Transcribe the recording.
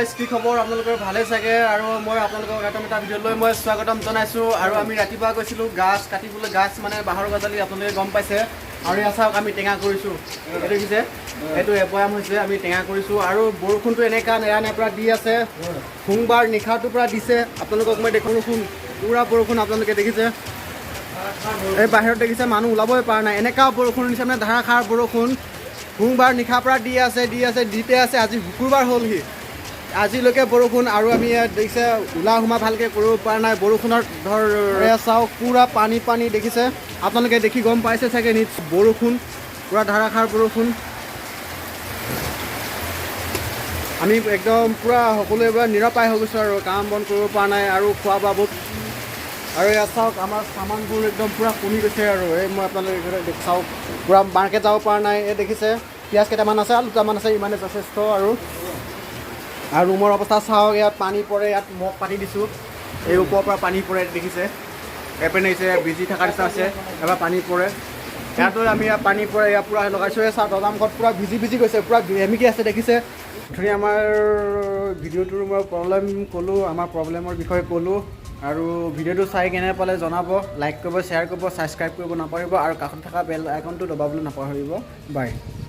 Guys, কি খবৰ আপোনালোকৰ? ভালে চাগে। আৰু মই আপোনালোকক এটা ভিডিঅ' লৈ মই স্বাগতম জনাইছোঁ। আৰু আমি ৰাতিপুৱা গৈছিলোঁ গাছ কাটিবলৈ। গাছ মানে বাঁহৰ গজালি, আপোনালোকে গম পাইছে। আৰু ইয়াত চাওক, আমি টেঙা কৰিছোঁ। এইটো দেখিছে, এইটো এবয়াম হৈছে, আমি টেঙা কৰিছোঁ। আৰু বৰষুণটো এনেকুৱা নেৰা নেপেৰা দি আছে। সোমবাৰ নিশাটোৰ পৰা দিছে। আপোনালোকক মই দেখোঁ, বৰষুণ, পূৰা বৰষুণ। আপোনালোকে দেখিছে, এই বাহিৰত দেখিছে, মানুহ ওলাবই পৰা নাই, এনেকুৱা বৰষুণ দিছে। মানে ধাৰাসাৰ বৰষুণ সোমবাৰ নিশাৰ পৰা দি আছে, দি আছে, দিতে আছে। আজি শুকুৰবাৰ হ'লহি, আজিলৈকে বৰষুণ। আৰু আমি ইয়াত দেখিছে, ওলা সোমা ভালকৈ কৰিব পৰা নাই বৰষুণত। ধৰ এয়া চাওক, পূৰা পানী পানী দেখিছে। আপোনালোকে দেখি গম পাইছে চাগে নিশ্চয়, বৰষুণ, পূৰা ধাৰাসাৰ বৰষুণ। আমি একদম পূৰা সকলোৱে পূৰা নিৰপায় হৈ গৈছোঁ আৰু কাম বন কৰিব পৰা নাই আৰু খোৱা বোৱা বহুত। আৰু ইয়াত চাওক, আমাৰ চামানবোৰ একদম পূৰা কমি গৈছে। আৰু এই মই আপোনালোকে চাওক, পূৰা মাৰ্কেট যাব পৰা নাই। এই দেখিছে, পিঁয়াজ কেইটামান আছে, আলু দুটামান আছে, ইমানে যথেষ্ট। আৰু আৰু ৰুমৰ অৱস্থা চাওক, ইয়াত পানী পৰে। ইয়াত মগ পাতি দিছোঁ, এই ওপৰৰ পৰা পানী পৰে। দেখিছে, এপিনে দেখিছে, ভিজি থকা নিচিনা আছে, এবাৰ পানী পৰে। ইয়াতো আমি ইয়াত পানী পৰে, ইয়াত পূৰা লগাইছোঁ। এই চাওক, দৰ্জামুখত পূৰা ভিজি ভিজি গৈছে, পূৰা সেমেকি আছে, দেখিছে। অথনি আমাৰ ভিডিঅ'টোৰ মই প্ৰব্লেম ক'লোঁ, আমাৰ প্ৰব্লেমৰ বিষয়ে ক'লোঁ। আৰু ভিডিঅ'টো চাই কেনে পালে জনাব, লাইক কৰিব, শ্বেয়াৰ কৰিব, ছাবস্ক্ৰাইব কৰিব নাপাহৰিব আৰু কাষত থকা বেল আইকনটো দবাবলৈ নাপাহৰিব। বাই।